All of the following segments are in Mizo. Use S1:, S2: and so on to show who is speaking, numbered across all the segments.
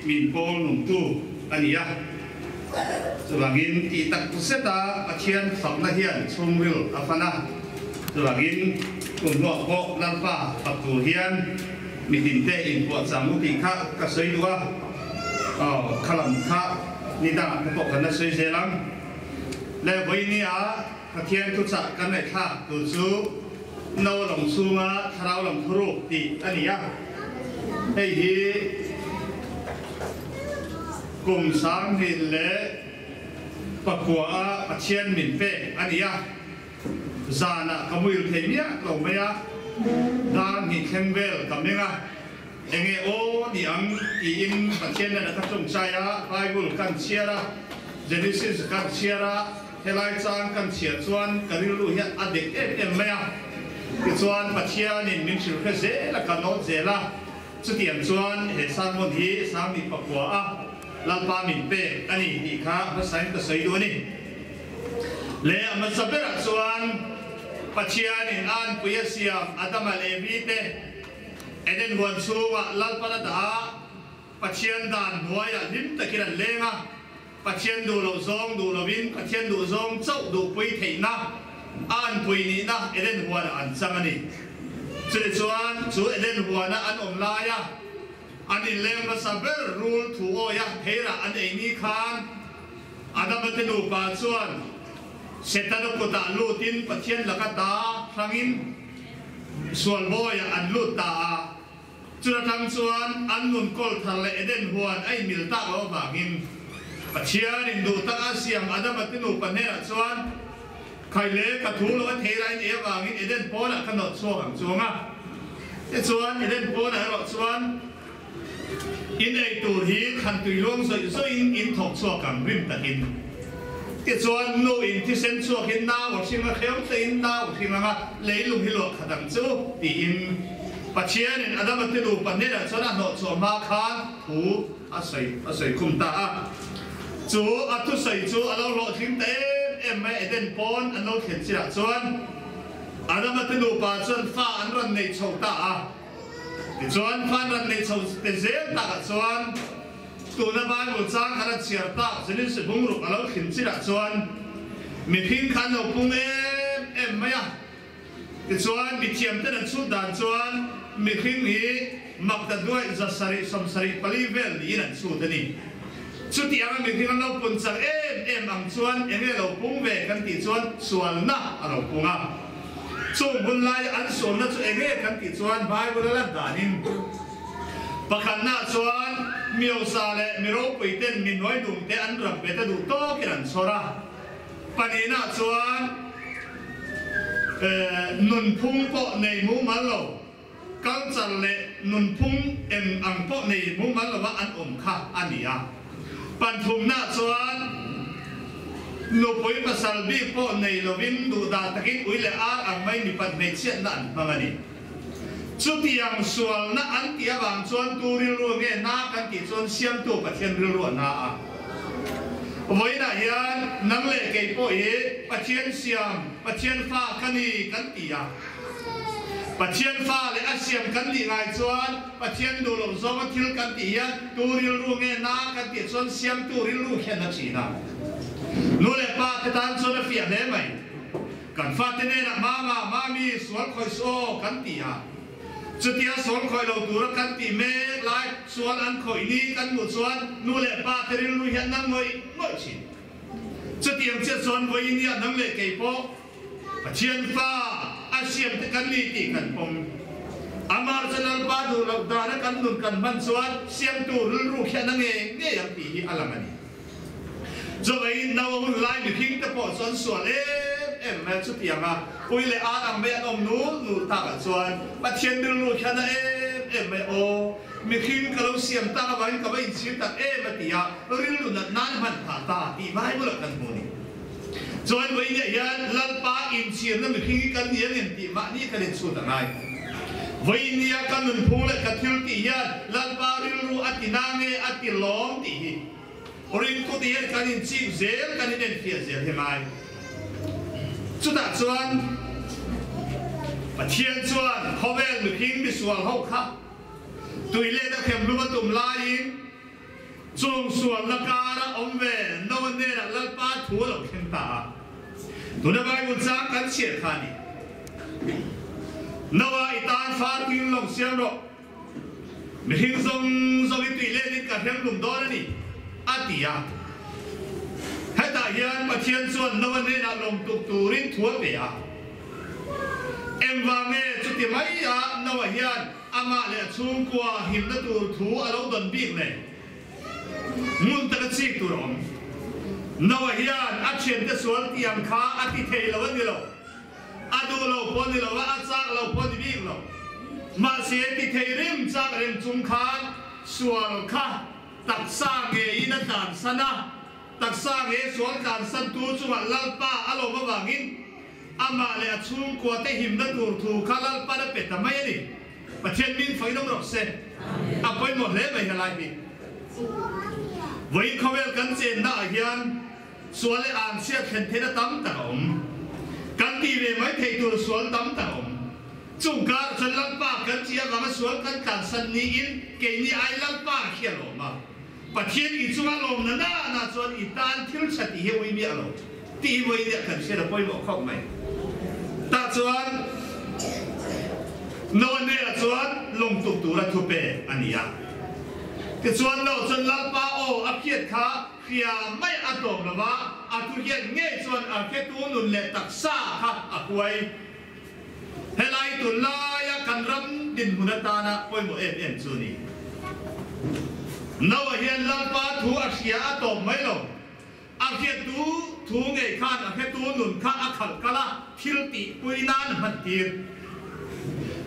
S1: min pawl nungtu a ni a. Chuvangin tih tak zeta Pathian fakna hian chhungril a fan a. Chuvangin kumhnuah pawh Lalpa fak tur hian mitinte inpuahchang u tih kha ka sawi duh a. Aw, khalam kha ni dangah te pawh kan la sawi zel ang. Le vawinia Pathian thuchah kan ngaihthlak tur chu no lam chhunga thlarau lam thuruk tih a ni a. Hei hi kum 2009 a Pathian min pek a ni a. Zanah ka muil thei miah lo mai a, dar hnih thleng vel ka meng a. Enge aw ni ang tiin Pathian nen a ka tawngtai a, Bible kan chhiar a, Genesis kan chhiar a, helai chang kan chhiar chuan ka rilru hian a dek em em mai a. Tichuan Pathianin min hrilh hre zel a, ka nawt zel a, chutiang chuan he sermon hi 2009 a Lalpa min pek a ni tih kha hmasain ka sawi duh a ni. Leh a hmasa berah chuan Pathianin a anpui a siam Adama leh Evi te, Eden huan chhungah Lalpan a dah a, Pathian dan hnuaiah hlim takin an leng a, Pathian duh loh zawng duh lovin Pathian duh zawng chauh duhpui theihna a anpui nihna Eden huanah an chang a ni. Chutichuan, chu Eden huana an awm laia an inleng hmasa ber rul thu awia theirah an ei ni khan Adama te nupa chuan Setana kutah lutin Pathian laka ta hrangin Sual bawiah an lut ta a, chun atang chuan an nun kawl thar leh Eden huan a inmil tak loh avangin Pathianin duh tak a siam Adama te nupa hnenah chuan, Khai le, ka thu lo a thei rain ei avangin Eden pawnah ka nawt chhuak ang chuang a. Tichuan, Eden pawnah erawh chuan In ei tur hi thlan tui luang zawih zawihin in thawk chhuak ang rim takin. Tichuan, nu in thisen chhuakin nau a hring a, hreu tlein nau a hring ang a, leilung hi luah khat ang chu, tiin Pathianin Adama te nupa hnenah chuan a hnawh chhuah hma khan thu a sawi a sawi khum ta a. Chu a thusawi chu a lo hlawhtling ta em em mai, Eden pawn an lo thlen chinah chuan Adama te nupa chuan fa an rawn nei chho ta a. Tichuan, fan ran nei chho te zel takah chuan tuna Bible chang khan a chhiar tak Genesis bungruk a lo thlim chinah chuan mihring kha an lo pung em em mai a. Tichuan, mithiamten an chhut dan chuan mihring hi maktaduaih 774 vel niin an chhut a ni. Chuti anga mihring an lo pun chak em em ang chuan enge lo pung ve kan tih chuan sualna a lo pung a. Chung hun laia an sualna chu enge kan tih chuan Bible a lan danin pakhatnaah chuan miosa leh mi ropui ten mi hnuaidum te an ram bet a duh tawkin an chhawr a, pahnihnaah chuan nunphung pawh nei mumal lo, culture leh nunphung eng ang pawh nei mumal lova an awm kha a ni a. Panthumnaah chuan nupui pasal bik pawh nei lovin duhdah takin ui leh ar ang mai mipat hmeichhiatna an hmang a ni. Chutiang sualna an tih avang chuan tu rilru nge na kan tih chuan Siamtu Pathian rilru a na a. Vawiinah hian nang leh kei pawh hi Pathian siam, Pathian fa ka ni kan ti a. Pathian fa leh a siam kan nih ngai chuan Pathian duh loh zawnga thil kan tih hian tu rilru nge na kan tih chuan siamtu rilru hian a thin a. Nu leh pa te tan chuan a fiah hle mai. Kan fate hnenah Mama, Mami, sual khawih suh aw kan ti a. Chutia sual khawih lo tura kan tih mek lai sual an khawih ni kan hmuh chuan nu leh pa te rilru hian nang ngawih ngawih thin. Chutiang chiah chuan vawiin hian nang leh kei pawh Pathian fa a siam te kan ni tih kan pawm. Amah chu Lalpa duh loh dana kan nun kan hman chuan siamtu rilru khian a ngei ngei ang tih hi a lang a ni. Chuvei nau a hun lai mihring te pawh chuan sual em em mai a, chutiang a ui leh ar ang mai an awm nul nul takah chuan Pathian rilru khian a em em mai aw, mihring ka lo siam tak avangin ka va inchhir tak em a ti a, rilru nat nan hman phah ta tih Bible-ah kan hmu a ni. Chuan vawiinah hian Lalpa inchhirna mihring hi kan ni ang em tih mahni kan inchhut a ngai. Vawiinia ka nunphung leh ka thil tih hian Lalpa rilru a ti na nge a ti lawm tih hi ringtu te hian kan inchip zel, kan inenfiah zel hi ngai. Chutah chuan Pathian chuan khawvel mihring misual ho kha tui let a hrem hlum a tum laiin, Chung sualna kara awm ve Noa hnenah Lalpa thu a lo thleng ta a. Tuna Bible chang kan chhiar kha a ni. Noa i tan far thing lawng siam rawh. Mihring zawng zawng i tui letin ka hrem lum dawn a ni, a ti a. Hetah hian Pathian chuan Noa hnenah lawng tuk turin thu a pe a. Engvang nge chuti mai a Noa hian amah leh a chhungkua himna tur thu a lo dawn bik le? Ngun taka chik tur a awm. Noa hian a thiante sual tiang kha a ti thei lo a ni lo. A duh lo pawh ni lo a, a chak lo pawh ni bik lo. Mahse ti thei rem chak reng chung khan sual kha taksa ngeiin a tlansan a, taksa nge sual tlansantu chungah Lalpa a lawm avangin amah leh a chhungkua te himna tur thu kha Lalpan a pe ta mai a ni. Pathian min fawi nawm rawh se. A pawimawh hle mai helai hi. Vawiin khawvel kan chenna ah hian Sual leh anchhia thlen theihna tam tak a awm. Kan tih ve mai theih tur sual tam tak a awm. Chung karah chuan Lalpa kan chi avanga sual kan tlansan niin keini ai Lalpa khi a lawm a. Pathian i chunga lawmna na na chuan i tan thil tha tih hi ui miah lo tih hi vawiin ah kan hriat a pawimawh khawp mai. Tah chuan Noah hnenah chuan lawngtuk tura thupe a ni a. Tichuan Noah chuan Lalpa aw a hriat kha Hria mai a tawp lo va, a thu hian ngei chuan a hretu nun leh taksa kha a huai. Helai tunlaia kan ram dinhmun atana pawimawh em em chu ni. Noah hian Lalpa thu a hria a tawp mai lo. A hriattu thu ngei khan a hretu nun kha a khalh kal a, thil tihpui nan a hman tir.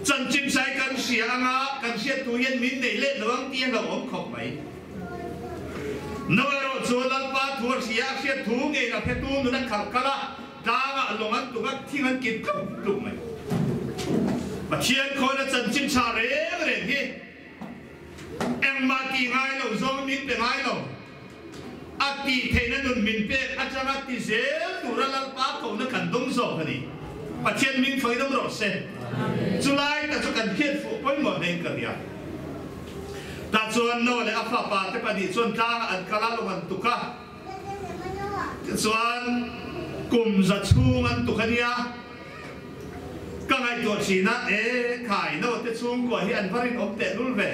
S1: Chanchinhrai kan hria anga kan hriattu hian min nei let lo ang tih a hlauhawm khawp mai. No erawh chu Lalpa thu a hria, a hriat thu ngei la phetu nun a khalh kal a, tlangah lawng an tuk a, thing an kit tluk tluk mai. Pathian khawina chanchin tha reng reng hi engmah tih ngai lo zawng min pe ngai lo. A tih theihna nun min pek atanga ti zel tura Lalpa kohna kan dawng zawk a ni. Pathian min fawi dam rawh se. Chulai ta chu kan hriat fuh pawimawh hlein ka ria. Tah chuan Noah leh a fapa te pahnih chuan tlangah an kal a, lawng an tuk a. Tichuan kum za chhung an tuk a nia. Ka ngaihtuah thin a, E khai, Noah te chhungkua hi an va rinawm tehlul ve.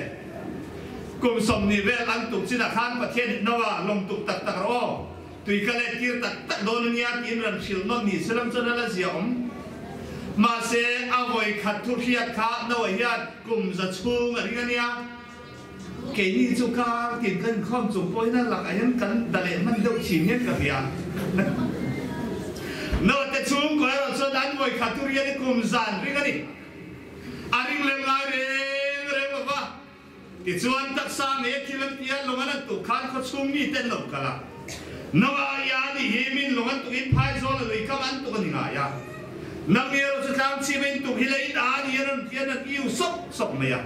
S1: Kum 20 vel an tuk chinah khan Pathian in Noah lawng tuk tak tak rawh aw, tui ka let tir tak tak dawn a nia tiin ran hrilh nawn ni se lam chuan a la zia awm. Mahse, a vawi khat thu hriat kha Noah hian kum za chhung a ring a nia. Keini chu kar tin kan inkhawm chung pawhin a lakah hian kan da leh hman deuh thin hian ka hria. Noah te chhungkaw erawh chuan an vawi khat thu riat hi kum zan ring a ni. A ring lem ngai reng reng lo va. Tichuan taksa nge thil an ti a, lawng an an tuk khan khawchhung mi te an lo kal a. Noah ia a nih hi min lawng an tuk in phaizawl a lui kam an tuk a ni ngai a. Nang erawh chu tlang chhim a in tuk hi lei in a ni a rawn ti a, an iu sawk sawk mai a.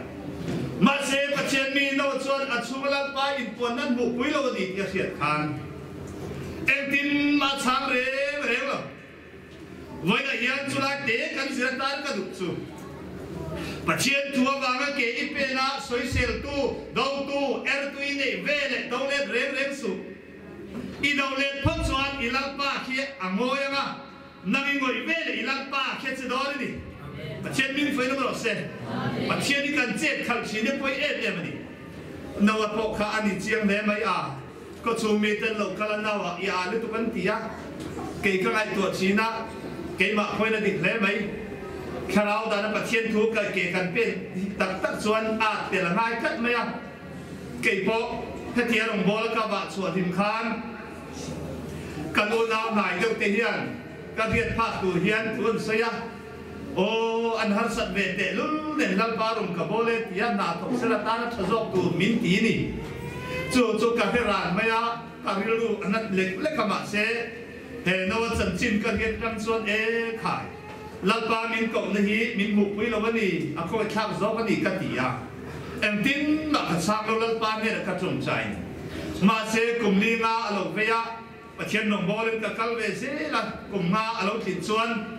S1: Mahse Pathian mi Noah chuan a chhung Lalpa inpuan an hmuhpui lo a ni tih a hriat khan engtin mah chhang reng reng lo. Vawiinah hian chulai te kan zir atan ka duh chu. Pathian thu avanga ke i pena sawiseltu, dotu, ertu i neih ve leh do let reng reng suh. I do let phawt chuan i Lalpa khi a ngawi anga, nang i ngawih ve leh i Lalpa khi a che dawn a ni. Pathian min fawi nawm rawh se. Pathian hi kan chet khalh thin hi pawi em em a ni. Noah pawh kha a ni chiang hle mai a. Ka chung miten lo kal a nau ah i aa lutuk an ti a, kei ka ngaihtuah thin a, keimah pawhin a dik hle mai. Thlarau dana Pathian thu ka ke kan pen tak tak chuan aat tel a ngai tlat mai a. Kei pawh hetia rawngbawla ka vah chhuah hlim khan kan unau hnai deuh te hian ka riat phak tur hian thu an sawi a, Aw, an harsat ve tehlul nen Lalpa rum ka bawl e tia hna thawk sel atan a tha zawk tur min ti ni. Chu chu ka hre ran mai a, ka rilru a nat lek lek a mahse he Noa chanchin ka hriat ram chuan e khai, Lalpa min kohna hi min hmuhpui lo a ni, a khawithlak zawk a ni ka ti a. Engtin mah ka chhang lo Lalpa hnenah ka tawngtai ni. Mahse kum li nga a lo vei a. Pathian rawngbawlin ka kal ve zel a, kum hma a lo tlin chuan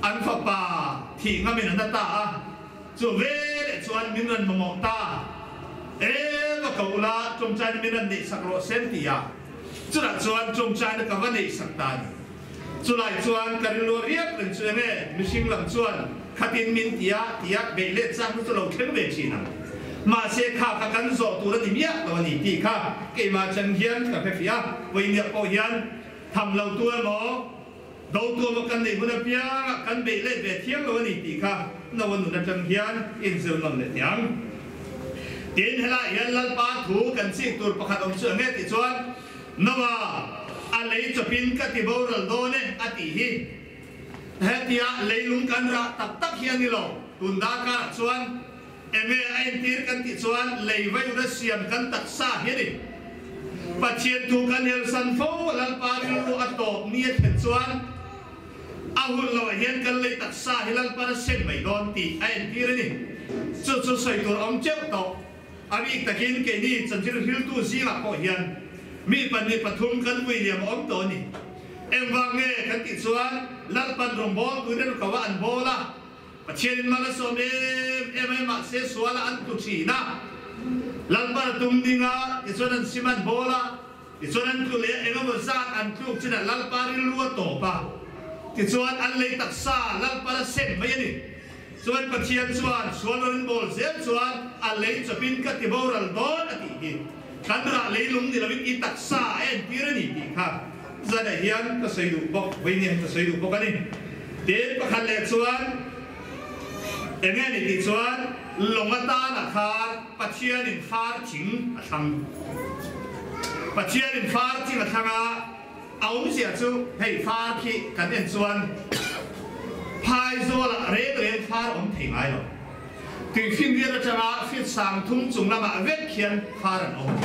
S1: an fapa thih ngamin an a ta a, chu veleh chuan min rawn mamawh ta. E va ko ula, tawngtaina min rawn neihsak rawh se an ti a. Chutah chuan tawngtaina ka va neihsak ta a ni. Chulai chuan ka rilru a riak reng chu enge mihring lam chuan khatin min ti a tia beih let chakna chu lo thleng ve thin ang. Mahse kha kha kan zawh tur a ni miah lo a ni tih kha keimah chan hian ka hre fiah a, vawiiniah pawh hian tham lo tu emaw do tu emaw kan neih hun apiangah kan beih let ve thiang lo a ni tih kha Noa nun atang hian inzir nawn leh teh ang. Tin, helaiah hian Lalpa thu kan chik tur pakhat awm chu enge tih chuan Noa, a lei chawpin ka ti boral dawn e, a tih hi. Hetia leilung kan rah tak tak hi a ni lo. Tun darkarah chuan enge a entir kan tih chuan lei vaiuna siam kan taksa hi a ni. Pathian thu kan helsan fo Lalpa rilru a tawp ni a thlen chuan a hun loah hian kan lei taksa hi Lalpan a sem mai dawn tih a entir a ni. Chu chu sawi tur a awm teuh tawh. A bik takin keini chanchin hriltu zingah pawh hian mi 2, 3 kan vui liam a awm tawh a ni. Engvang nge kan tih chuan Lalpan rawngbâwl turin an ko a, an bâwl a, Pathianin mal a sawm em em a, mahse suala an tlu thin a. Lalpan a tum ding a, tichuan an sim an bâwl a, tichuan an tlu leh a, eng emaw zat an tluk chinah Lalpa rilru a tawp a, tichuan an lei taksa Lalpan a sem mai a ni. Chuan Pathian chuan sual rawn in bawl zel chuan a lei chawpin ka ti boral dawn a tih hi kan rah leilung ni loin i taksa a entir a ni tih kha zanah hian ka sawi duh bawk, vawiin hian ka sawi duh bawk a ni. Tin, pakhat leh chuan eng nge ni tih chuan lawng atana khan Pathianin far thing a thlang. Pathianin far thing a thlang a. A awmzia chu hei far khi kan en chuan phaizawl ah reng reng far awm thei ngai lo. Tuifinriat atanga feet 3000 chung lamah vek khian far an awm.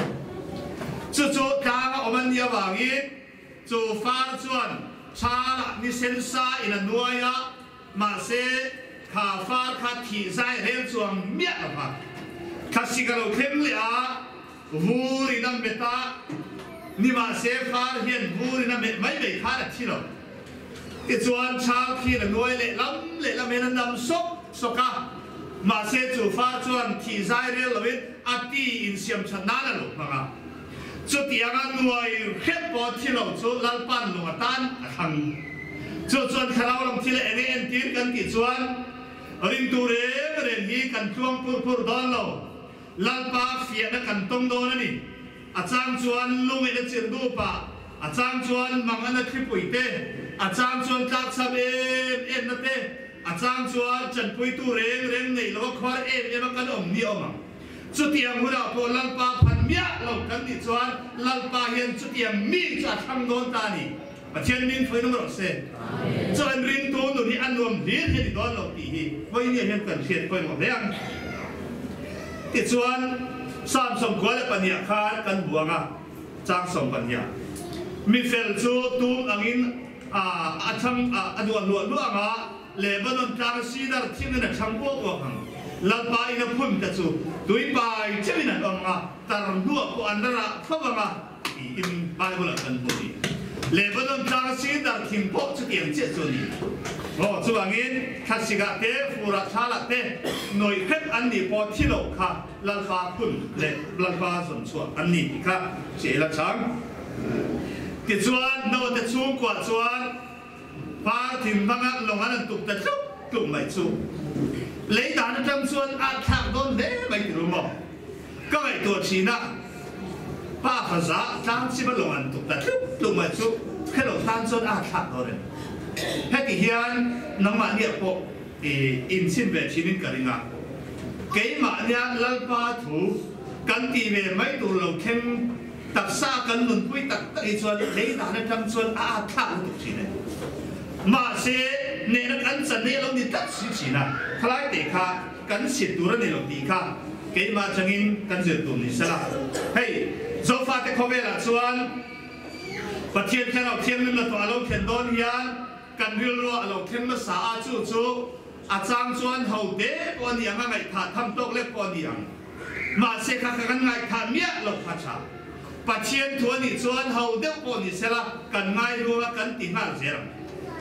S1: Chu chu tlanga awm an nih avangin chu far chuan thalah ni sen sa in a nuai a, mahse kha far kha thih zai rel chuang miah lo va. Thlasik a lo thleng leh a. Vur in a met a, nimahse far hian vur in a met mai mai khan a thi lo. Tichuan chhang khian a nuai leh lam leh lam hian a nam sawk sawk a, mahse chu far chuan thih zai rel loin a ti insiam that nan a lo hmang a. Chutiang a nuai hrep pawh thi lo chu Lalpan lung atan a thlang. Chu chuan thlarau lam thil a enge entir kan tih chuan ringtu reng reng hi kan tluang pur pur dawn lo. Lalpa fiahna kan tawng dawn a ni. A chang chuan lungin a chirh dup a, a chang chuan mang a na thlipui te, a chang chuan tlakchham em em na te, a chang chuan chanpuitu reng reng neih lo a khuar em em a kan awm ni awm ang. Chutiang hunah pawh Lalpa phan miah lo kan nih chuan Lalpa hian chutiang mi chu a thlang dawn ta a ni. Pathian min hruai nawm rawh se. Chuan ringtu nun hi a nuam hlir hi a ni dawn lo tih hi vawinia hian kan hriat pawimawh hle ang. Tichuan Psalm 92 khan kan buang a, chang 12. Mi fel chu tum angin a thang a duah hluah hluah ang a, Lebanon tlang cedar thingin a thang buak buak ang. Lalpa in a phun te chu tui pai cheuhin an awm ang a, tar hnuah pawh an la rah tho ang a. Tiin Bible-ah kan hmu a ni. Lebanon tlang cedar thing pawh chutiang chiah chu a ni. Aw, chuvangin thlasikah te, furah thlalah te nawih hrep an nih pawh thi loh kha Lalpa phun leh Lalpa zawn chhuah an ni tih kha hriat ila chang. Tichuan, Noah-te chhungkuah chuan par thing hmanga lawng an han tuk ta tluk tluk mai chu lei dan atang chuan a thlak dawn hle mai ti ru maw? Ka ngaihtuah thin a, pa kha za tlang chim a lawng an tuk ta tluk tluk mai chu khelo tan chuan a thlak dawn em? Heti hian nangmahniah pawh i inchhin ve thin in ka ring a, keimahnia Lalpa thu kan ti ve mai tur lo thleng taksa kan nunpui tak tak hi chuan lei dan atang chuan a at thlak lutuk thin e. Mahse, nehna kan chan hi a lo ni tlat si thin a, khalai te kha kan chhit tur a ni lo tih kha keimah atangin kan zir tur ni sela. Hei, Zofate khawvelah chuan Pathian Thlarau Thianghlim la tawh a lo thlen dawn hian kan rilruah a lo thleng nasa a, chu chu a chang chuan ho te pawh a ni ang a, ngaihthah tham tawk lek pawh a ni ang. Mahse kha kha kan ngaihthah miah lo kha tha. Pathian thu a nih chuan ho deuh pawh ni sela kan ngai ruang a kan ti nghal zel ang.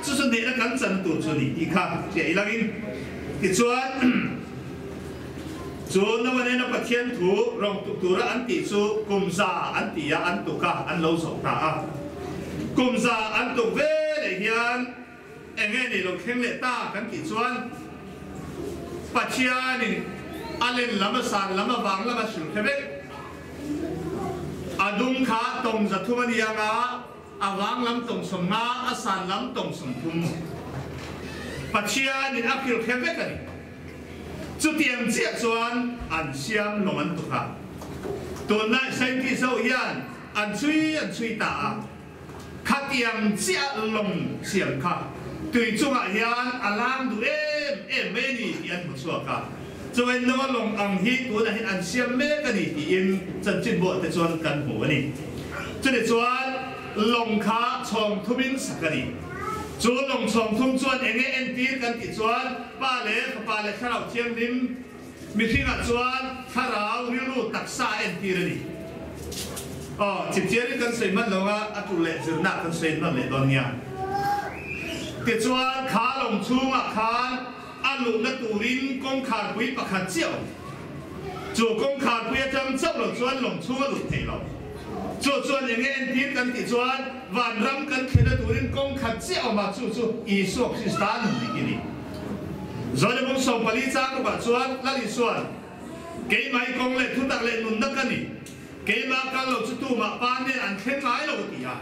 S1: Chu chu nehna kan chan tur chu a ni tih kha hriat ilangin tichuan. Chu Noa nena Pathian thu rawng tuk tura an tih chu kum za an ti a, an tuk a, an lo zawh ta a. Kum za an tuk ve leh hian eng nge ni lo thleng leh ta kan tih chuan Pathianin a len lam, a san lam, a vang lam a hrilh hre vek. A dung kha tawng 300 a ni ang a, A vang lam tawng 50, a san lam tawng 30. Pathianin a hrilh hre vek a ni. Chutiang chiah chuan an siam lawng an tuk a. Tunlai scientist ho hian an chhui an chhui ta a. Khatiang chiah lawng siam kha tui chungah hian a lang duh em em mai a ni tih an hmu chhuak a. Chuan Noa lawng ang hi tunah hian an siam mek a ni tiin chanchin buah te chuan kan hmu a ni. Chutih chuan lawng kha chhawng thumin sak a ni. Chu lawng chhawng thum chuan eng nge entir kan tih chuan Pa leh Fapa leh Thlarau Thianghlim mihringah chuan Thlarau rilru taksa a entir a ni. Aw, chipchiarin kan sawi hman lo a, a tu leh zirna kan sawi hman leh dawn nia. Tichuan kha lawng chhungah khan A luhna turin kawngkharpui pakhat chiah awm. Chu kawngkharpui atang chauh lo chuan lawng chhung a lut thei lo. Chu chuan eng nge entir kan tih chuan vanram kan thlenna turin kawng khat chiah awm a, chu chu Isua Krista nun dik i ni. Zawhna bung 14 chang rukah chuan Lal Isua'n, Keimah i kawng leh thutak leh nunna ka ni, keimah kal lo chu tumah pa nen an thleng ngai lo a ti a.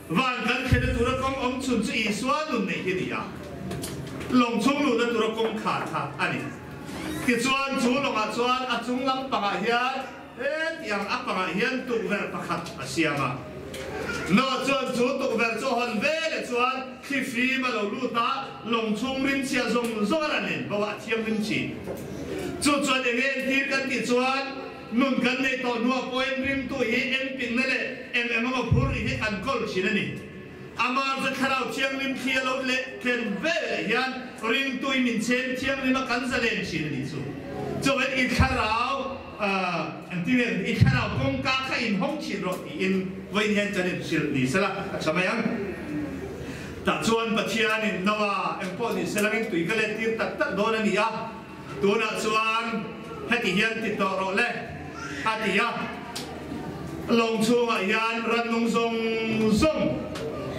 S1: Van kan thlenna tura kawng awm chhun chu Isua nun neih hi a ni a, lawng chhung luhna tura kawng khar kha a ni. Tichuan, chu lawngah chuan a chung lam pangah hian hetiang a pangah hian tukverh pakhat a siam a. Noah chuan chu tukverh chu a hawn ve leh chuan thli fim a lo lut a, lawng chhung rimchhia zawng zawng a rawn en bo a, a thianghlim thin. Chu chuan eng nge entir kan tih chuan, Nun kan neih tawh hnuah pawhin rimtu hi engpinna leh eng eng emaw phur ri hi kan kawl thin a ni. Amah chu Thlarau Thianghlim thli a lo leh thlen ve leh hian ringtu i min chen thianghlim a kan zalen thin a nih chu. Chuvangin i thlarau engtin nge i thlarau kawngka kha inhawng thin rawh tiin vawiin hian kan inhrilh ni sela a tha mai ang. Tah chuan Pathianin Noah engpawh ni selangin tui ka let tir tak tak dawn a ni a. Tunah chuan heti hian ti tawh rawh le, a ti a. Lawng chhungah hian rannung zawng zawng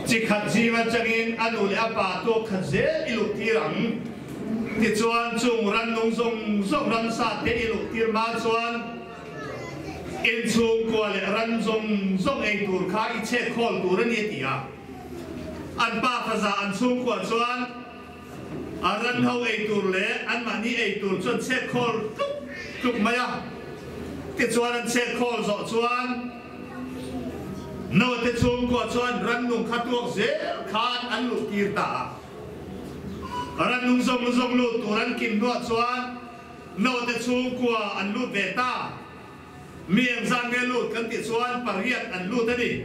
S1: chi khat zing atangin a nu leh a pa tuak khat zel i luh tir ang. Tichuan chung rannung zawng zawng ramsa te i luh tir hma chuan inchhungkua leh ran zawng zawng ei tur kha i chhet khawl tur a ni, a ti a. An pa kha za an chhungkua chuan A ran ho ei tur leh anmahni ei tur chu an chhet khawl tluk tluk mai a. Tichuan an chhet khawl zawh chuan Note chhungkua chuan rannung kha tuak zel khan an luh tir ta a. Rannung zawng zawng lut tur an kim hnuah chuan Note chhungkua an lut ve ta. Mi engzat nge lut kan tih chuan pariat an lut a ni.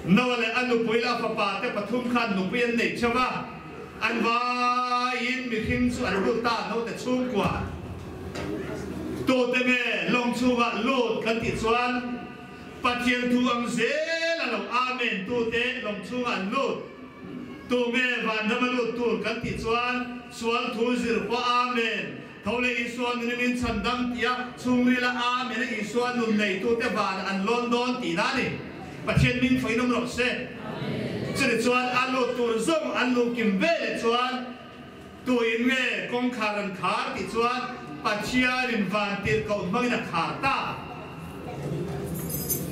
S1: Noah leh a nupui leh a fapa te pathum khan nupui an nei theuh a, an vaiin mihring chu an lut ta note chhungkua. Tute nge lawng chhungah lut kan tih chuan Pathian thu ang zel a lo Amen tute lawng chhungah an lut. Tu nge vanram a lut tur kan tih chuan sual thu zir pawh Amen Tho leh Isua nun i min chhan dam tia chhungrila Amen a Isua nun neitute van an lawn dawn tihna a ni. Pathian min fawiin awm rawh se. Chutih chuan a lut tur zawng an luh kim ve leh chuan tuin nge kawngkhar an khar tih chuan Pathianin van tirhkoh hmangin a khar ta.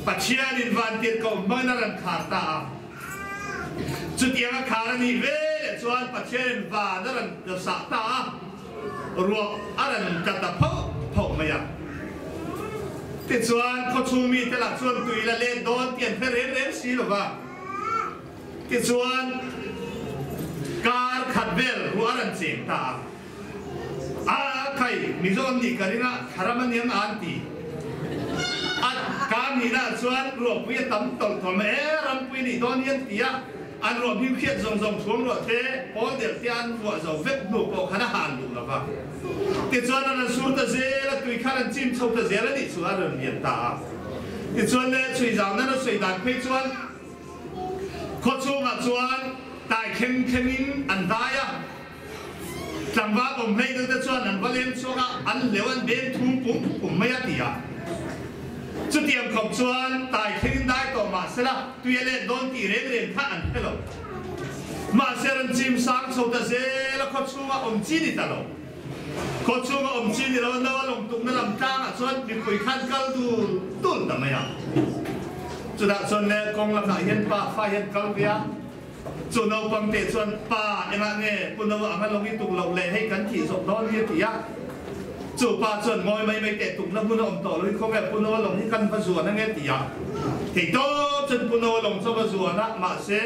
S1: Pathianin van tirhkoh hmangin a rawn khar ta a. Chutiang a khar a nih ve leh chuan Pathianin van a rawn sah ta a. Ruah a rawn tla ta phauh phauh mai a. Tichuan, khawchhung mite lah chuan tui la let dawn tih an hre reng reng si lo va. Tichuan, kar khat vel ruah a rawn cheng ta a. A khai, Mizo an nih ka ring a, thlaram a niang a an ti. A kar nihnaah chuan ruahpui a tam tawlh tawlh mai. E, rampui nih dawn hi an ti a. An ruah hming hriat zawng zawng thuam ruah te, pawl delh te an vuah zo vek hnu pawh khan a han duh lo va. Tichuan a rawn sur ta zel a, tui khan an chim chho ta zel a nih chu a rawn lian ta a. Tichuan le chhui zau nan a sawi dan phei chuan khaw chhungah chuan tai thleng thlengin an dai a. Tlangval awm hlei deuh te chuan an va leng chhuak a, an hleuh an beng thum pum pum mai a ti a. Chutiang khawp chuan tai thlengin dai tawh mah sela tui a let dawn tih reng reng kha an hre lo. Mahse rawn chim sang chho ta zel a khaw chhunga awm chi ni ta lo. Khaw chhunga awm chi ni lo no a lawngtukna lam tlangah chuan mipui khan kal dul dul ta mai a. Chutah chuan le kawng lakah hian pa fa hian kal ve a. Chu naupang te chuan, Pa, engah nge Pu Noa anga lawng i tuk loh le, hei kan thih zawk dawn hi a ti a. Chu pa chuan, Ngawi mai mai teh, tukna hmun a awm tawh lo hi khawnge Pu Noa lawng hi kan va zuan ange a ti a. Thei tawp chuan Pu Noa lawng chu a va zuan a, mahse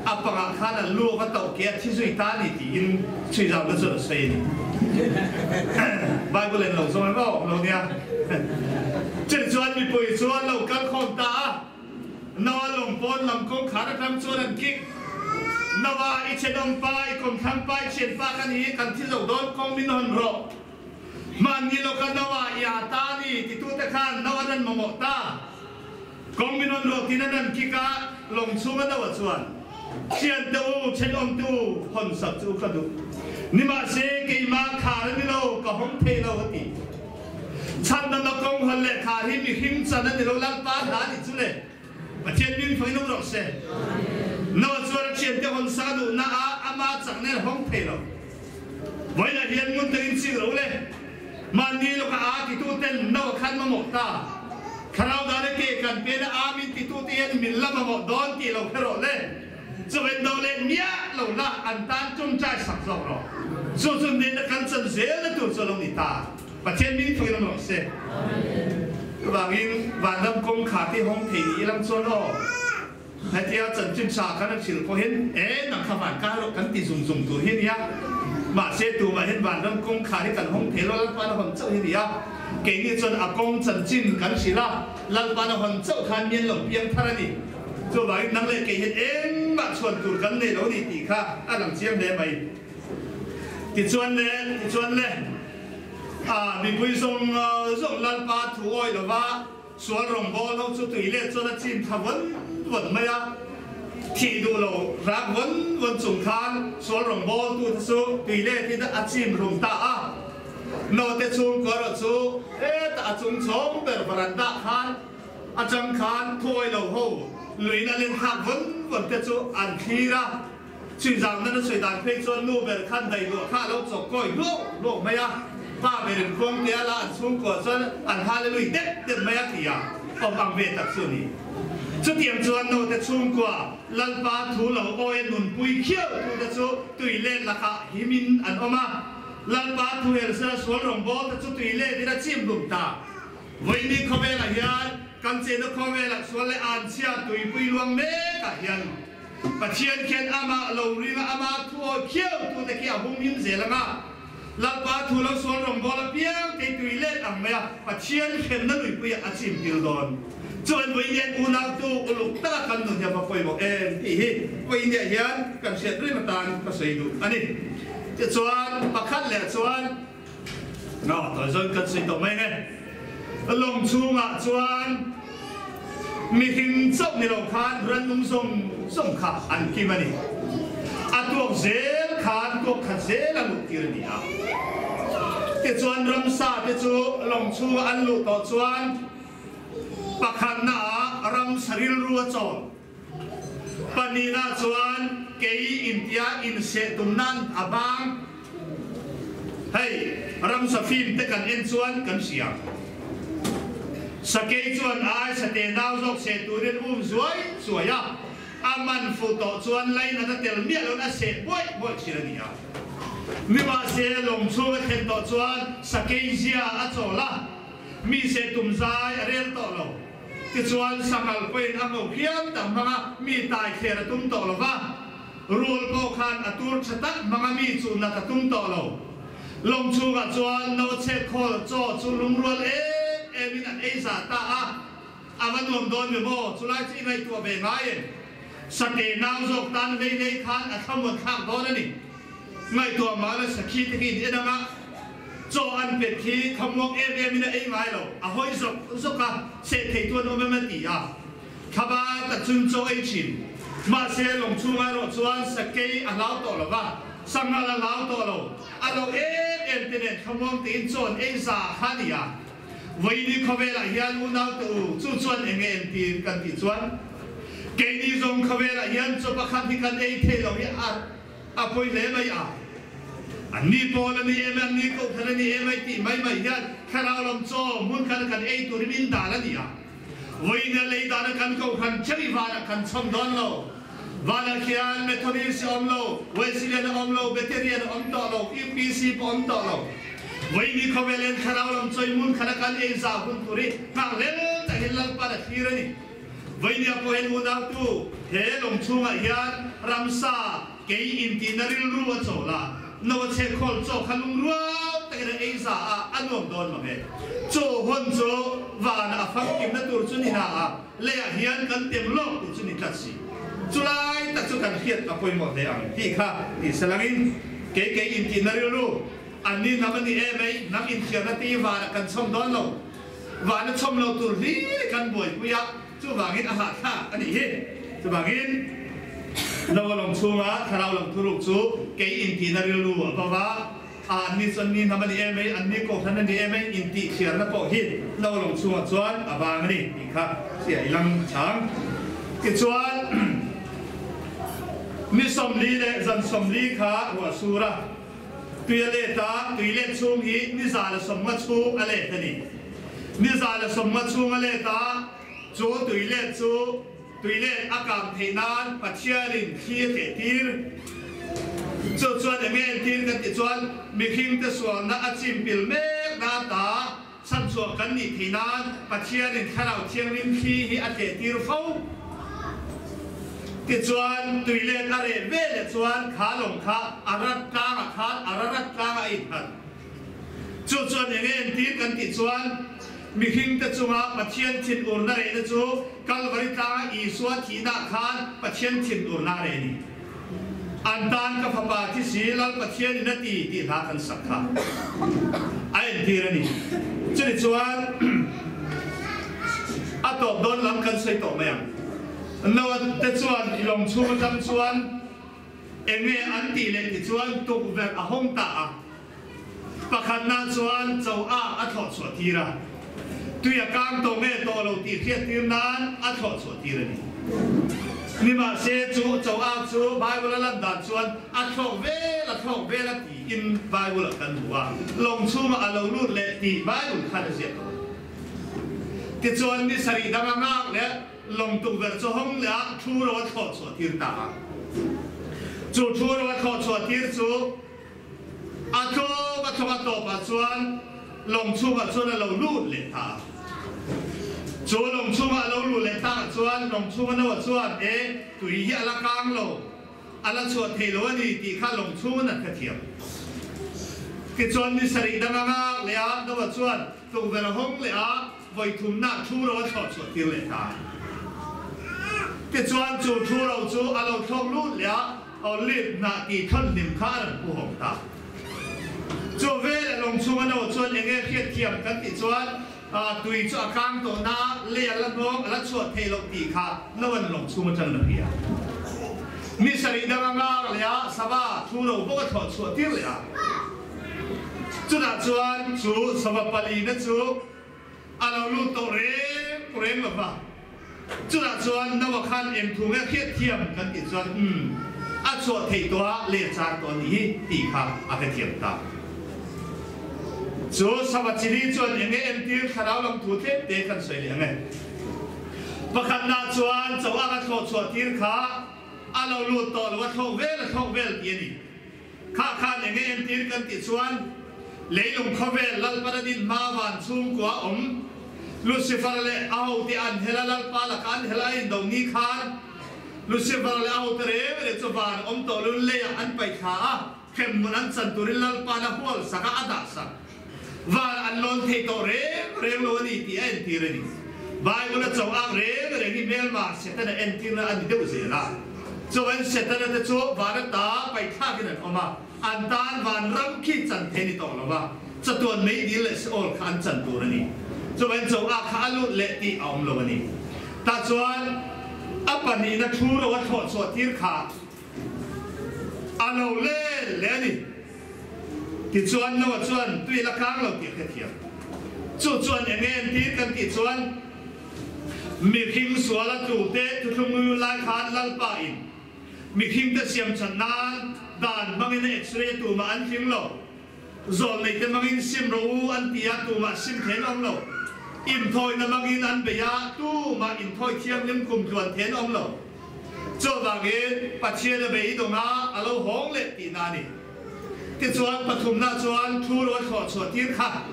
S1: a pangah khan a lu a va tauh ke a thi zui ta a ni tiin chhuizamna chuan a sawi a ni. Bible en lo zawng em aw lo nia. Chutichuan mipui chu an lo kal khawm ta a. Noa lawng pawn lam kawngkhar atang chuan an kik. Noa, i thenawm pa, i kawmthlang pa, i thian pa ka ni, kan thi zo dawn kawng min hawn rawh. Hmanni lawka Noa i a ta a ni titute khan Noa nan mamawh ta. Kawng min hawn rawh tiin an an kik a, lawng chhunga Noa chuan, Thiante u, thenawmte u, hawn sak chu ka duh. Nimahse, keimah khar a ni lo, ka hawng thei lo a ti. Chhandamna kawng hawn leh khar hi mihring chan a ni lo, Lalpa hla a nih chu le. Pathian min hruai lo rawh se. Noah chuan a thiante hawn sak a duhna ah ama chakna in a hawng thei lo. Vawiinah hian ngun takin chik ro le. Mahni lawka aa titu ten Noah khan mamawh ta. Thlarau dan a ke kan pen a aa min titu te hian min la mamawh dawn tih lo hre rawh le. Chawin do leh miah lo la an tan ṭawngṭai sak zawk rawh. Chu chu nena kan chan zelna tur chu a lo ni ta. Pathian min thuin awm rawh se. Chuvangin vanram kawngkhar te hawng thei ni ilang chuan aw, hetia chanchin tha kan a hrilh pawhin e nang kha van kai rawh kan ti zung zung tur hi a nia. Mahse tumah hian vanram kawngkhar hi kan hawng thei lo, Lalpa'n a hawn chauh hi a ni a. Keini chuan a kawng chanchin kan hrilh a, Lalpa'n a hawn chauh khan mian lo piang thar a ni. Chuvangin nang leh kei hian engmah chhuan tur kan nei lo ni tih kha a lang chiang hle mai. Tichuan le, tichuan le, a mipui zawng zawng Lalpa thu awih lova sual rawngbâwl ho chu tui let chuan a chim thla vawn vawn mai a. Thih duh lo rak vawn vawn chung khan sual rawngbâwl tute chu tui letin a chim rum ta a. Naute chhungkaw erawh chu hetah a chung chhawng ber varandah khan Atang khan thuawi lo ho luiin a len thlak vawn vawn te chu an thlir a, chhuizang nana chhui dan phei chuan nu ber khan dai luah kha a lo chawk kawi hluau hluau mai a, pa berin khuang te a la an chhungkua chuan an hallelui dep dep mai a ti a, awm ang ve tak chu a ni. Chutiang chuan naute chhungkua Lalpa thu lo awi a nunpui khiau tu te chu tui let lakah himin an awm a, Lalpa thu helsela sual rawngbawl te chu tui letin a chim hlum ta. Vawiini khawvelah hian kan chenna khawvelah sual leh anchhia tuipui luang mekah hian Pathian khian amah lo ringa ama thu awi khiau tute khi a hum him zel ang a. Lalpa thu lo sual rawngbâwl apiang kei tui let ang mai a Pathian hremna luipuiah a chim pil dawn. Chuan vawiinian unautu uluk taka kan nun hi a va pawimawh em tih hi vawiiniah hian kan hriat reng atan ka sawi duh a ni. Tichuan pakhat leh chuan. Nga tawi zawn kan sawi tawh mai nge. Lawng chhungah chuan mihring chauh ni lo khan rannung zawng zawng kha an kim a ni. A tuak zel khan tuak khat zel a luh tir a ni a. Tichuan ramsa te chu lawng chhunga an luh tawh chuan pakhatna ah ramsa rilru a chawl. Pahnihna chuan kei intia inseh tum nan a bang. Hei, ramsa film te kan en chuan kan hria. Sakei chuan ai sate nau zawk seh turin um zuai zuai a, a man fuh tawh chuan line a tel miah loin a seh buaih buaih thin a ni a. Nimahse, lawng chhung a thlen tawh chuan sakei zia a chawl a, mi seh tum zai a rel tawh lo. Tichuan, sanghal pawhin a ngo hiam tak hmanga mi tai thler a tum tawh lo va, rul pawh khan a tur tha tak hmanga mi chu nat a tum tawh lo. Lawng chhungah chuan no chhet khawl chaw chu lungrual em emin an ei zah ta a, a va nuam dawn ve maw? Chulai chu i ngaihtuah ve ngai em? Sate nau zawk tan hlei hlei khan a thlamuan thlak dawn a ni. Ngaihtuah mah la sakhi te khi in en ang a, chaw an pet khi thlamuang em em in a ei ngai lo, a hawi zawk zawk a, seh thei tu an awm em a ti a, thlaba tak chun chaw ei thin. Mahse lawng chhunga erawh chuan sakei a hlau tawh lo va. Sanghal a hlau tawh lo. A lo em em te nen thlamuang tein chawn ei za kha a ni a. Vawiini khawvelah hian unau te u chu chuan eng nge entir kan tih chuan keini zawng khawvelah hian chaw pakhat hi kan ei thei lo hi a a pawi hle mai a. Anni pawl a ni em e, anni kohhran a ni em e tih mai mai hian thlarau lam chaw hmun khat a kan ei turin min dan a ni a. Vawiin a lei dana kan kohhran theuh vanah kan chhawm dawn lo. Vanah khian Methodist a awm lo, Wesleyan a awm lo, Beterian a awm tawh lo, UPC pawh a awm tawh lo. Vawiini khawvel hian thlarau lam chawi hmun khat a kan ei zau hun tur hi nghakhlel takin Lalpan a thlir a ni. Vawiinia pawh hian unautu he lawng chhungah hian ramsa kei intihna rilru a chawl a, no a chhe khawl chaw kha lungrual takin a ei za a, a nuam dawn mang e. Chaw hawn chu vanah a famkimna tur chu ni na a, leiah hian kan tem lawk tih chu ni tlat si. Chulai tak chu kan hriat a pawimawh hle ang tih kha tih salangin kei kei intihna rilru anni hnam a ni em ei, hnam inthiarna te hi vanah kan chhawm dawn lo. Vana chhawm lo tur hlir kan buaipui a, chuvangin a hahthlak a nih hi. Chuvangin Noa lawng chhunga thlarau lam thuruk chu kei intihna rilru a va va a, anni chu anni hnam a ni em ei, anni kohhran a ni em ei, intihthiarna pawh hi Noa lawng chhungah chuan a vang a ni tih kha chiah i lang a chang. Tichuan ni 40 leh zan 40 kha ruah sur a. Tui a let a, tui let chhung hi ni 150 chhung a let a ni. Ni 150 chhung a let a, chu tui let chu tui let a kang theih nan Pathianin thli a tleh tir. Chu chuan eng nge entir kan tih chuan mihringte sualna a chim pil mek na ta chhanchhuah kan nih theih nan Pathianin Thlarau Thianghlim thli hi a tleh tir fo. Tichuan, tui let a reh ve leh chuan kha lawng kha a rat tlangah khan a rarat tlangah a innghat. Chu chuan eng nge entir kan tih chuan mihringte chunga Pathian thinurna rehna chu Kalvari tlanga Isua thihnaah khan Pathian thinurna a reh a ni. An tan ka fapa thi si Lal Pathian in a ti tih hla kan sak kha a entir a ni. Chuni chuan a tawp dawn lam kan sawi tawh mai ang. Noa te chuan i lawng chhung atang chuan eng nge an tih leh ti chuan tukverh a hawng ta a. Pakhatna chuan cho a a thlawh chhuah tir a, tui a kang tawh nge tawh lo tih hriat tir nan a thlawh chhuah tir a ni. Nimahse chu cho a chu Bible a lan dan chuan a thlawk vel a thlawk vel a tiin Bible ah kan hmu a, lawng chhungah a lo lut leh tih Bible khan a ziak lo a ni. Tichuan ni sarih dang a ngak leh lawng tukverh chu hawng leh a thu ro a thlawh chhuah tir ta a. Chu thu ro a thlawh chhuah tir chu A tlawm a tlawm a tawpah chuan lawng chhungah chuan a lo lut leh ta a. Chu lawng chhungah a lo luh leh takah chuan lawng chhunga noah chuan e tui hi a la kang lo, a la chhuah thei lo a ni tih kha lawng chhunga nat kha thiam. Tichuan ni sarih dang a ngak leh a, noah chuan tukverh a hawng leh a, vawi thumnak thu ro a thlawh chhuah tir leh ta. Tichuan chu thu ro chu a lo thlawk lut leh a, Olive hnah tih thawn hlim kha a rawn pu hawng ta. Chu veleh lawng chhunga no chuan eng nge hriatthiam kan tih chuan tui chu a kang tawh na a, lei a la hnawng a la chhuah theih loh tih kha no an lawng chhung atang la hria. Ni sarih dang a ngak leh a, sava thu ro bawk a thlawh chhuah tir leh a. Chutah chuan chu sava palina chu A lo lut tawh reng reng lo va. Chutah chuan Noah khan eng thu nge hriat thiam kan tih chuan umm a chhuah theih tawh a leh char tawh a nih hi tih kha a hrethiam ta. Chu Sava chili chuan eng nge entir thlarau lam thu tlem te kan sawi leh ang e. Pakhatna chuan cho anga thlawh chhuah tir kha a lo lut tawh lo a thlawk vel a thlawk vel tih a ni. Kha khan enge entir kan tih chuan leilung khawvel Lalpan a din hma van chhungkua awm Lucifer leh a hote an hel a, Lalpa laka an hel a indo ni khan Lucifer leh a hote reng reng chu van awm tawh lun leiah an paih thla a, hremhmun an chan turin Lalpan a hual sak a, a dah sak. Van an lawn thei tawh reng reng lo a ni tih a entir a ni. Bible a cho ang reng reng hi hmelma Setana entirna a ni deuh zel a. Chuan Setana te chu van ata paihthlakin an awm a, an tan van ram khi chan thei ni tawh lo va, chatuan meidil leh Seol kha an chan tur a ni. Chuan cho ah kha a lut leh tih a awm lo a ni. Tah chuan a pahnihna thu ro a thlawh chhuah tir kha. A lo len leh a ni. Tichuan Noah chuan tui la kang lo tih a hrethiam. Chu chuan eng nge entir kan tih chuan mihring suala tute thuthlung nui lai khan Lalpa in mihringte siam chhan nan dan hmangin a x-ray tumah an tling lo. Zawlneite hmangin sim rawh u an ti a, tumah sim then awm lo. Inthawina hmangin an bei a, tumah inthawi thianghlim kum tluan then awm lo. Chuvangin Pathian a beidawng a, a lo hawng leh tihna a ni. Tichuan pathumna chuan thu rawn thlawh chhuah tir kha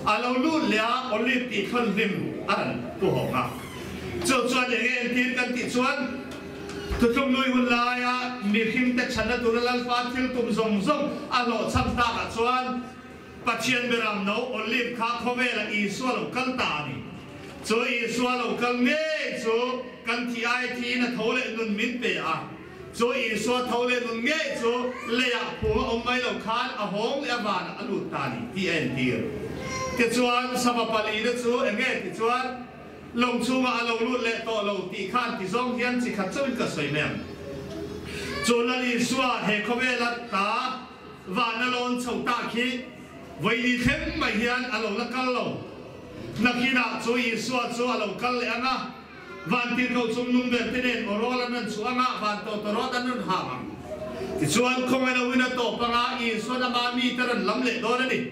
S1: a lo lut leh a, Olive tih thlawn hlim a rawn pu hawng a. Chu chuan eng nge entir kan tih chuan Thuthlung nui hun laia mihringte chhanna tura Lalpa thil tum zawng zawng a hlawhchham takah chuan Pathian beram no Olive kha khawvela Isua lo kal ta a ni. Chu Isua lo kal ngei chu kan thi ai thiin a tho leh nun min pe a. Chu Isua tho leh nun ngei chu leiah phung a awm mai lo khan a hawng leh a vanah a lut ta a ni tih a entir. Tichuan, Sava palina chu eng nge tichuan Lawng chhungah a lo lut leh tawh lo tih khan ti zawng hian chi khat chauhin ka sawi mai ang. Chu Lal Isua he khawvela ta vana lawn chho tak hi vawi thleng mai hian a lo la kal lo. Nakinah chu Isua chu a lo kal leh ang a, van tirhkoh chung nung ber te nen awrawl an rawn chhuah ang a, van tawtawrawt an rawn ham ang. Tichuan khawngaih loin a tawp ang a, Isuan ama mite rawn lam leh dawn a ni.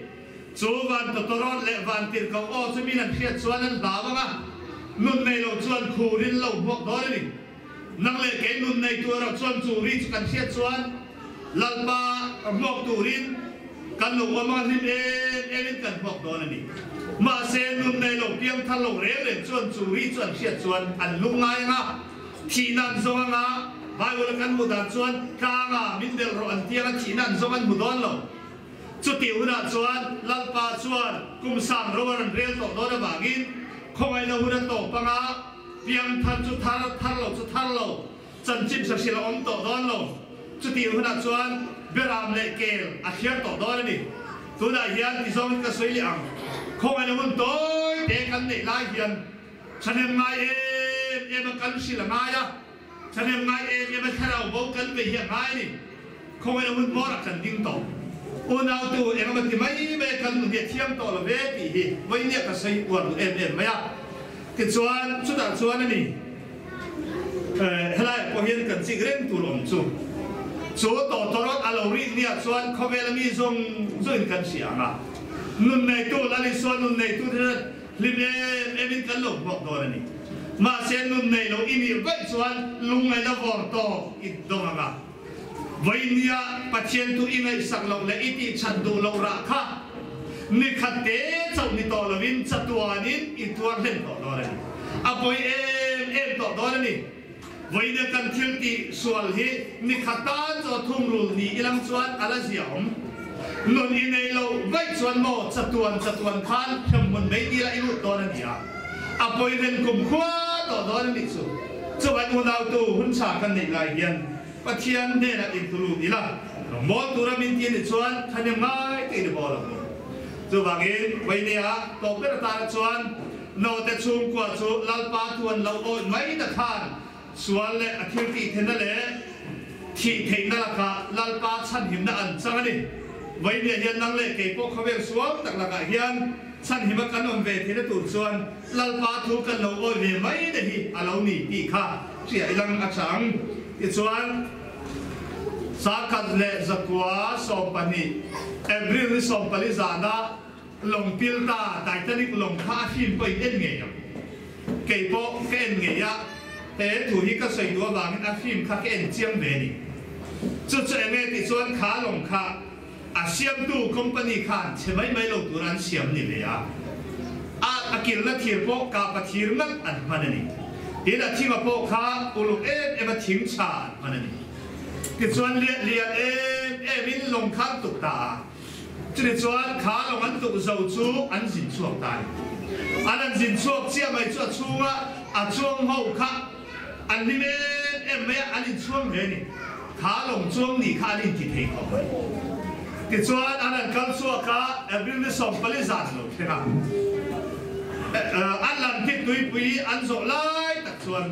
S1: Chu van tawtawrawt leh van tirhkoh aw chu min an hriat chuan an hlau ang a, nun nei lo chuan khurin lo hmuak dawn a ni. Nang leh kei nun nei tur erawh chuan chu ri chu kan hriat chuan Lalpa hmuak turin kan lo awm ang a, hlim em emin kan hmuak dawn a ni. Mahse, nun nei lo piang thar lo reng reng chuan chu ri chu an hriat chuan an lung ngai ang a, thihna an zawng ang a, Bible-a kan hmuh dan chuan tlanga min belh rawh an ti ang a, thihna an zawng an hmu dawn lo. Chutih hunah chuan Lalpa chuan kum sang ro a rawn rel tawh dawn avangin khawngaihna hun a tawp anga piang thar chu thar, thar lo chu thar lo, chanchin hre hrilh a awm tawh dawn lo. Chutih hunah chuan Beram leh Kel a thliar tawh dawn a ni. Tunah hian ti zawngin ka sawi leh ang. Khawngaihna hun tawi te kan neih lai hian thahnem ngai em em a kan hrilh a ngai a. Thahnem ngai em em a thlarau bo kan ve hi a ngai a ni. Khawngaih hun hmawrah kan ding tawh. Unautu eng emaw ti mai mai a kan nun hi a thiam tawh lo ve tih hi vawinia ka sawi uar duh em em mai a. Tichuan chutah chuan a ni helaiah pawh hian kan chik reng tur awm chu. Chu tawtawrawt a lo rih niah chuan khawvela mi zawng zawngin kan hria ang a. Nun neitu Lal Isua nun neitu te Hlim em em in kan lo hmuak dawn a ni. Mahse nun nei lo i nih vaih chuan lungngaihna vawr tawk i dawng ang a. Vawinia Pathian tu i ngaihsak loh leh i tihchhan duh loh rah kha ni khat te chauh ni tawh lovin chatuanin i tuar hlen tawh dawn a ni. A pawi em em tawh dawn a ni. Vawinia kan thil tih sual hi ni khat tan chaw thum rul ni ilang chuan a la zia awm. Nun i nei lo vaih chuan maw chatuan chatuan khan hremhmun mei dila i lut dawn a nia. A pawi hlen kum khua tawh dawn a nih chu. Chuan unautu hun tha kan neih lai hian Pathian hnenah intulut ila rawngbawl tura min ti a nih chuan thahnem ngai te in i bawl ang u. Chuvangin Vawinia tawp ber atana chuan Naute chhungkua chu Lalpa thu an lo awih mai ta khan sual leh a thil tih theihna leh thih theihna lakah Lalpa chhanhimna an chang a ni. Vawinia hian nang leh kei pawh khawvel sual tak lakah hian chhanhima kan awm ve theihna tur chuan Lalpa thu kan lo awih ve mai te hi a lo ni tih kha hria ilang a chang. Tichuan, Sakhat leh 112 April ni 14 zana Lawng pil ta Titanic lawng kha a hrim pawh in en ngei ang. Kei pawh ka en ngei a, he thu hi ka sawi duh avangin a hrim kha ka en chiang ve a ni. Chu chu eng nge tih chuan kha lawng kha a siamtu company khan chhe mai mai lo tura an siam ni ve a. A a kilna thir pawh kapa thir ngat an hman a ni. Tin a thinga pawh kha uluk em em a thing chha an hman a ni. Tichuan lian lian em em in lawng kha an tuk ta a. Chumi chuan kha lawng an tuk zo chu an zin chhuak ta a ni. An an zin chhuak chiah mai chu a chhunga a chuang ho kha an hlim em em mai a, an inchhuang hle a ni. Kha lawng chuang nih kha an inti thei khawp mai. Tichuan an an kal chhuak a, April ni 14 zan lo thleng a, Atlantic tuipui an zawh lai tak chuan.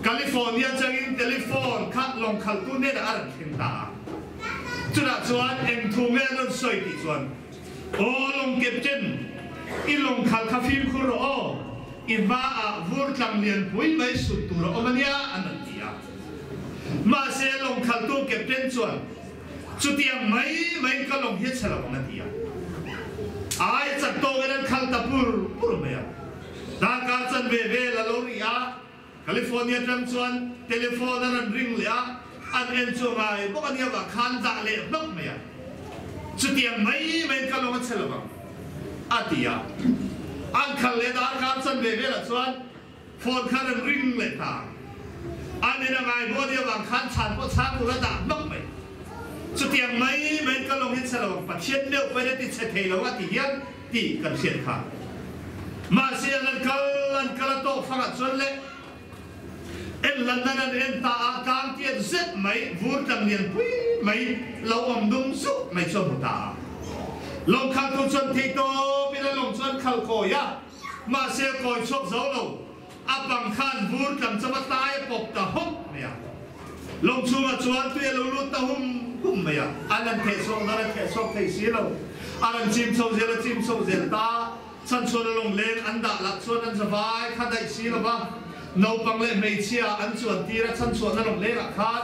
S1: California atangin telephone kha lawng khalhtu hnenah a rawn thleng ta a. Chutah chuan eng thu nge an rawn sawi tih chuan, Aw lawng captain, i lawng khalh kha fimkhur rawh aw, i hmaah vur tlang lianpui mai sut tur a awm a nia an rawn ti a. Mahse lawng khalhtu captain chuan, Chutiang mai maiin ka lawng hi a chhe lo ang a ti a. Ai chak tawkin an khalh ta pur pur mai a. Darkar chanve vel a lo ri a, California atang chuan telephone a rawn ring leh a, an en chu a ngai bawk a nia vah khan dah leh hlauh mai a. Chutiang mai maiin ka lawng a chhe lo ang a ti a. An khalh leh darkar chanve velah chuan phone kha rawn ring leh ta a. An en a ngai bawk a nia vang khan chhan pawh chhang tur a dah hlauh mai. Chutiang mai maiin ka lawng hi chhe lo ang, Pathian meuh pawhin a ti chhe thei lo a ti hian tih kan hriat kha. Mahse an an kal an kal a tawk fangah chuan le en lan nan an en ta a, tlang tiat zet mai vur tlang lian pui mai lo awm dum zuk mai chu a hmu ta a. Lawng khaltu chuan theihtawp in a lawng chu an khal kawi a, mahse a kawi chhuak zo lo. A pang khan vur tlang chauh a tlai a pawp ta hawk mai a. Lawng chhungah chuan tui a lo lut ta hum hum mai a. An an theh chhuak dan a theh chhuak thei si lo. A rawn chim chho zel a chim chho zel ta. Chhan chuan a lawng leng an dah lah chuan an zavai kha daih si lo va. Naupang leh hmeichhia an chuan tir a chhan chhuahna lawng lengah khan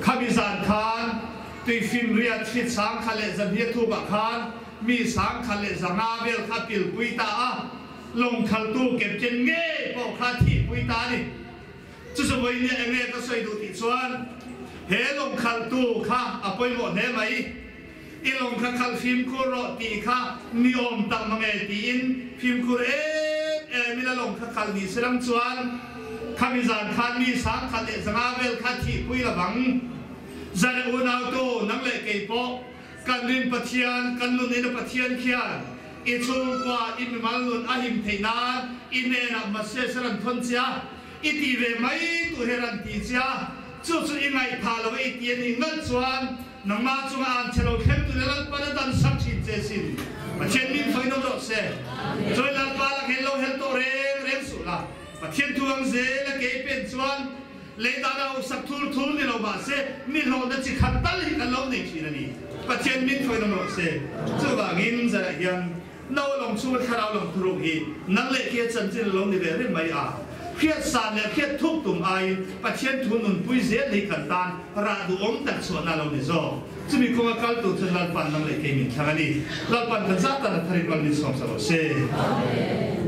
S1: khami zan khan tuifinriat hri chang kha leh zanhia thukah khan mi sang kha leh zanga vel kha a pilpui ta a. Lawng khaltu captain ngei pawh kha thihpui ta a ni. Chu chu vawiin nia enge ka sawi duh tih chuan he lawng khaltu kha a pawimawh hle mai. I lawng kha khalh fimkhur rawh tih kha ni awm tak mange tiin fimkhur em em in a lawng kha khalh ni se lam chuan khami zan khan mi sang khat leh zanga vel kha thihpui lovang. Zane unautu nang leh kei pawh Kan rin Pathian, kan nun ina Pathian khian i chhungkua, i mimal nun a him theih nan i hnenah message a rawn thawn che a, i ti ve mai tur hi a rawn ti che a, chu chu i ngaihthah lo a i ti a nih ngat chuan nangmah chunga an che lo thleng tur i Lalpan a dan sak thin che sin. Pathian min fawi nawm rawh se. Chuan Lalpa lak hian lo hel tawh reng reng suh la. Pathian thu ang zel a kei pen chuan Lei dana hausak thur thur ni lo mahse mi hlawhna chi khat tal hi kan lo nei thin a ni. Pathian min thawi nawm rawh se. Chuvangin zarah hian no lawng chhunga thlarau lawng thuruk hi nang leh kia chanchin a lo ni ve reng mai a. Hriat san leh hriat thuk tum aiin Pathian thu nunpui zel hi kan tan rah duhawm tak chhuahna a lo ni zawk. Chumi kawnga kal tur chuan Lalpan nang leh kei min thlang a ni. Lalpan kan zat tan a tharin mal min sawm sa rawh se.
S2: Amen.